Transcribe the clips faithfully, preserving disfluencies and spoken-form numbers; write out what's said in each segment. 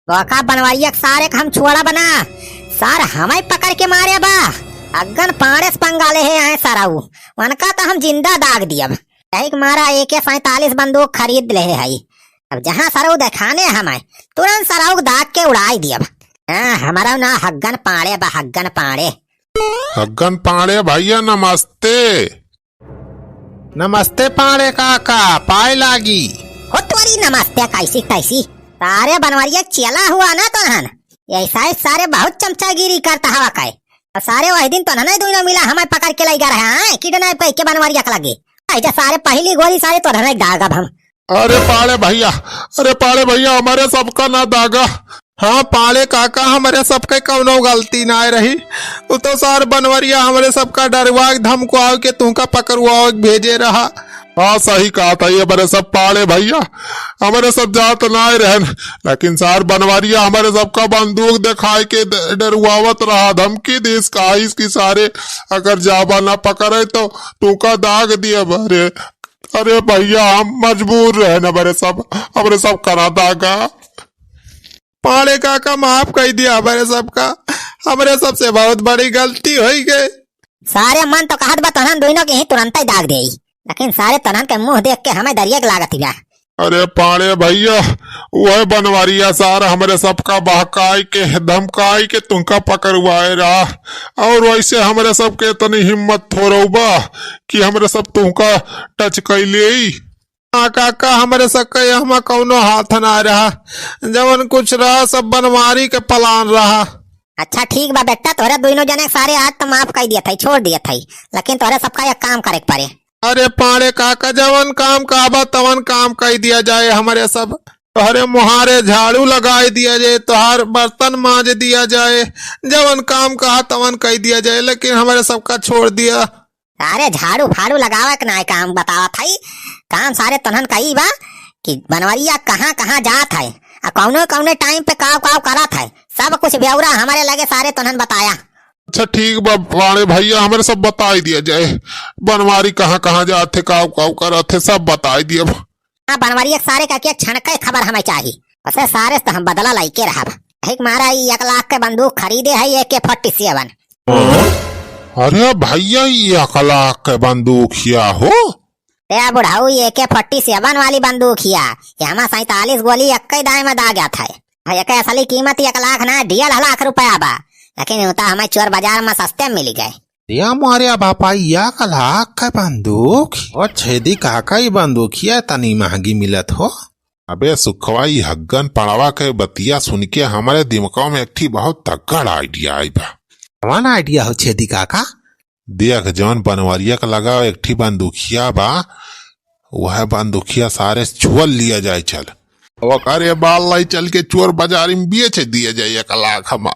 बोका बनवरिया के सारे के हम छोड़ब ना, सार हमें पकड़ के मारे बा। हग्गन पाड़े से पंगा ले है आए सरऊ, उनका तो हम जिंदा दाग दियब। यही के मारा एके सैंतालीस बंदूक खरीद ले है। अब जहाँ सरऊ देखाने हमें, तुरंत सरऊ के दाग के उड़ाई दियब। हाँ, हमारा ना हग्गन पाड़े बा, हग्गन पाड़े। हग्गन पाड़े भैया नमस्ते। नमस्ते पाड़े काका, पाए लागी। हो तोरी नमस्ते कैसी तैसी। सारे बनवरिया चेला हुआ ना तोहन। ऐसा ही सारे बहुत चमचागिरी करता हवा काहे। और सारे वही दिन तोहन नहीं दोनों मिला हमें पकड़ के लई गा रहा है, किडनैप कई के बनवरिया के लगे। ऐसा सारे पहली गोली सारे तोहन नहीं दागब हम। अरे पाड़े भैया, अरे पाड़े भैया, हमरे सबका ना दागा। हाँ पाड़े काका, हमरे सबके कौनो गलती ना रही। उ तो सार बनवरिया हमरे सबका डरवा के, धमकवा के, तुमका पकड़वा के भेजे रहा। हाँ सही कहा था ये बरे सब पाड़े भैया, हमरे सब जात ना रहन, लेकिन सार बनवरिया हमरे सबका बंदूक दिखाए के ड-, डरवावत रहा, धमकी दीस, कहिस कि सारे अगर जाबा ना पकड़े तो तुमका दाग दिया बरे। अरे भैया, हम मजबूर रहे न, हमरे सब, हमरे सब करा दागा। पाड़े काका, माफ कई दिया हमरे सबका, हमरे सबसे बहुत बड़ी गलती होई गई। सारे मन तो कहत बा तोहन दोनों के ही तुरंत ही दाग देई, लेकिन सारे तोहन के मुंह देख के हमें दरिया के लागत ही बा। अरे पाड़े भैया, वह बनवरिया सार हमरे सबका बहकाई के, धमकाई के तुमका पकड़वाए रहा, और वैसे हमरे सबके इतनी हिम्मत थोड़ो बा कि हमरे सब तुमका टच कई लेई। हाँ काका, हमरे सबके यहाँ कौनो हाथ ना रहा, जवन कुछ रहा सब बनवारी के प्लान रहा। अच्छा ठीक बा बेटा, तोहरे दोनों जने सारे आज तो माफ कई दिया था, छोड़ दिया था, लेकिन तोहरे सबका एक काम करे के पड़े। अरे पाड़े काका, जवन काम कहबा तवन काम कई दिया जाए हमरे सब। तोहरे मुहारे झाड़ू लगाई दिया जाए, तोहार बर्तन मांज दिया जाए, जवन काम कहा तवन कई दिया जाए, लेकिन हमरे सबका छोड़ दिया। अरे झाड़ू फाड़ू लगावे के नाय काम बतावत हई, काम सारे तोहन का ई बा कि बनवरिया कहाँ कहाँ जात है, आ कौनो कौने टाइम पे काव काव करत है, सब कुछ ब्यौरा हमरे लगे सारे तोहन बताया। अच्छा ठीक बा पाड़े भैया, हमरे सब बताई दिया जाए, बनवारी कहाँ कहाँ जात है, काव काव करत है, सब बताई दिया। हाँ, बनवरिया के सारे का के छनके खबर हमें चाही। उसे सारे से तो हम बदला लाइके रहब। एक मारा ई एक लाख के बंदूक खरीदे है, AK forty seven। अरे भैया, ई एक लाख के बंदूक हिया हो? ते बुढ़ऊ, ई AK forty seven वाली बंदूक हिया। ये हमार सैंतालीस गोली एक ही दाएं में दागत है। हाँ, एके असली कीमत एक लाख ना, डेढ़ लाख रुपया बा। लेकिन यूं तो हमें चोर बाजार में सस्ते मिल गए। या मोरिया बापा, या कला के बंदूक? ओ छेदी काका, ई बंदूकिया तनी महंगी मिलत हो। अबे सुखवा, ई हग्गन पड़वा के बतिया सुन के हमरे दिमगवा में एक ठी बहुत तगड़ idea आई बा। कौन idea हो छेदी काका? देख, जौन बनवरिया के लगा एक ठी बंदूकिया बा, वह बंदूकिया सारे छुअल लिया जाए चल। ओकरे बाल लाई चल के चोर बाजारी में बेच दिया जाए एक लाख में।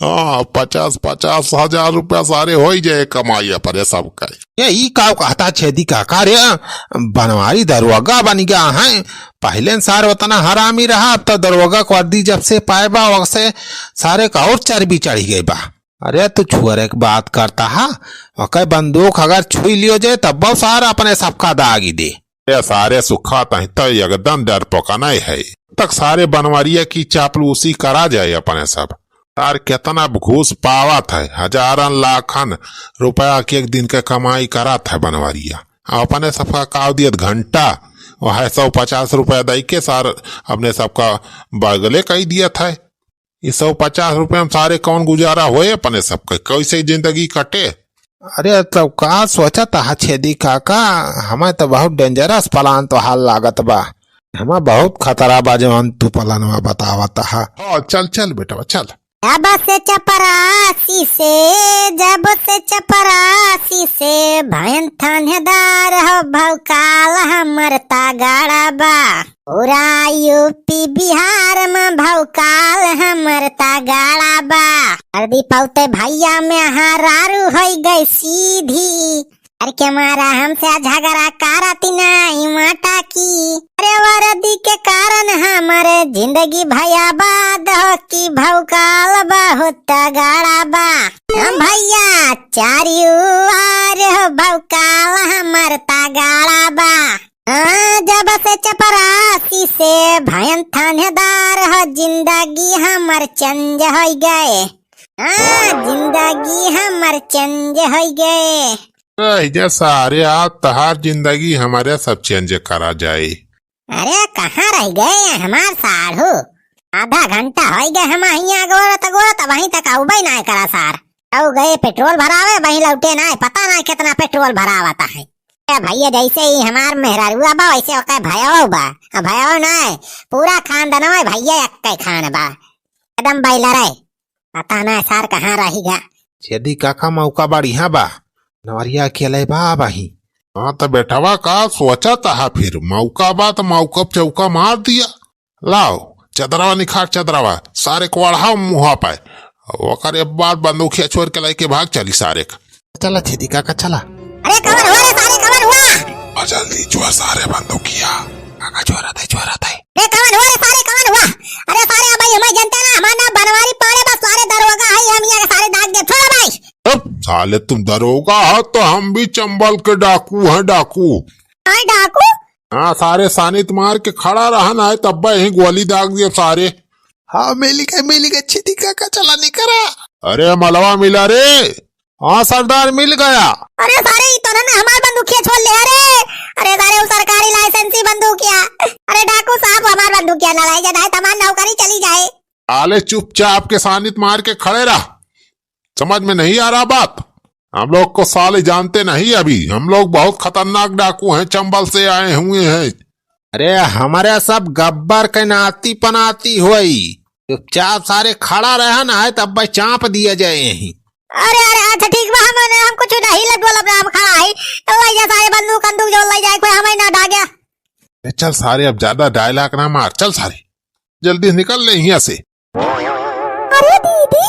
हाँ, पचास, पचास हजार रुपया सारे होई जाए कमाई अपने सबका। ये ई का कहता छेदी काका रे, बनवारी दरोगा बन गया है। पहले सार उतना हरामी रहा, अब तो दरोगा क वर्दी जब से पाए बा, वब से सारे का और चर्बी चढ़ी गई बा। अरे तू छुअरे के बात करता हा, ओके बंदूक अगर छुई लियो जाए तब वो सार अपने सबका दागी दे। ए सारे सुखा तही तो एकदम डरपोका नहीं है। तक सारे बनवरिया की चापलूसी करा जाए अपने सब। सार केतना घूस पावत है, हजारन लाखन रुपया के एक दिन के कमाई करत है बनवरिया। अपने सबका काव दियत घंटा, वह सौ पचास रुपया दई के सार अपने सबका बगले कई दियत है। ई सौ पचास रुपया में सारे कौन गुजारा होए अपने सबके, कैसे जिंदगी कटे? अरे तब का सोचत हा छेदी काका, हमें तो बहुत dangerous plan तोहार लागत बा। हमें बहुत खतरा बा जवन तू प्लानवा बतावत हा। हाँ, चल, चल बेटवा, चल। जब से चपरासी से, जब से चपरासी से भयन थानेदार हो भौकाल हमर तगड़ा बा। पूरा यूपी बिहार में भौकाल हमर तगड़ा बा। वर्दी पौते भैया मेहरारू होई गई सीधी। अरे के मारा हमसे झगड़ा करती नाई माटा की। अरे वर्दी के कारण हमर जिंदगी भया बाद हो कि भौकाल बहुत तगड़ा बा। हम भैया चारियों आर हो भौकाल हमर तगड़ा बा। हाँ, जब से चपरासी से भयन थानेदार हो, जिंदगी हमर change होइ गए। हाँ, जिंदगी हमर change होइ गए। रह जा सारे, आज तहार जिंदगी हमरे सब change करा जाए। अरे, कहाँ रह गए हमार साढ़ू? आधा घंटा होइ गए हम हियाँ गोरत गोरत, वहीं तक अउबे नाय करा सार। अउ गए पेट्रोल भरावे, वहीं लौटे नाय, पता नाय कितना पेट्रोल भरावत है। ए भैया, जैसे ही हमार मेहरारुआ बा, वैसे ओके भयवो बा। आ भयवो नाय, पूरा खानदानवा भैया एक्के खान बा, एकदम बैलरे। पता नाय सार कहाँ रही गा। छेदी काका, मौका बढ़िया बा, नवरिया अकेले बा अबहीं। हाँ, त बेटवा का सोचत हा फिर? मौका बा त मौका पे चौका मार दिया। लाओ, चदरवा निखार, चदरवा, सारे को अढ़ाओ मुँहा पे। ओकरे बाद बंदूकिया छोड़ के लेके भाग चली सारे का। चला छेदी काका, चला। अरे कवन हुआ रे सारे, कवन हुआ? आ जल्दी जो सारे बंदूकिया। काका, छोरा दे, छोरा दे। अरे कवन हुआ रे सारे, कवन हुआ? अरे सारे, अब भाई हमें जनता ना, हमार नाम बनवारी पाड़े बा, सारे दरोगा है, हम यहाँ के सारे दाग दे। छोड़ भाई। अब साले तुम दरोगा हो तो हम भी चंबल के डाकू हैं, डाकू। हाँ, डाकू? हाँ, सारे सानित मार के खड़ा रहा ना है, तब यहीं गोली दाग दिए सारे। हाँ, मिल गए, मिल गए, छेदी काका, चला निकरा। अरे मलवा मिला रे। हाँ सरदार, मिल गया। अरे सारे, ई तो ना हमार बंदूकिया छोड़ ले रे। अरे सारे, वो सरकारी लाइसेंसी बंदूकिया। अरे डाकू साहब, हमार बंदूकिया ना लाई जाए, नहीं तो हमार नौकरी चली जाए। साले चुपचाप के सानित मार के खड़े रह। समझ में नहीं आ रहा बात? हम लोग को साले जानते नहीं अभी, हम लोग बहुत खतरनाक डाकू हैं, चंबल से आए हुए हैं। अरे हमरे सब गब्बर के नाती पनाती होई, चुपचाप सारे खड़ा रहा ना है, तब भाई चाप दिया जाए यहीं। अरे अरे, अच्छा ठीक बा, हम हम कुछ नहीं लग बोलब, हम खड़ा है तो वही सारे बंदूक बंदूक जो ले जाए कोई हमें ना डाग्या। ए, चल सारे, अब ज्यादा डायलॉग ना मार, चल सारे जल्दी निकल ले यहाँ से। अरे दीदी,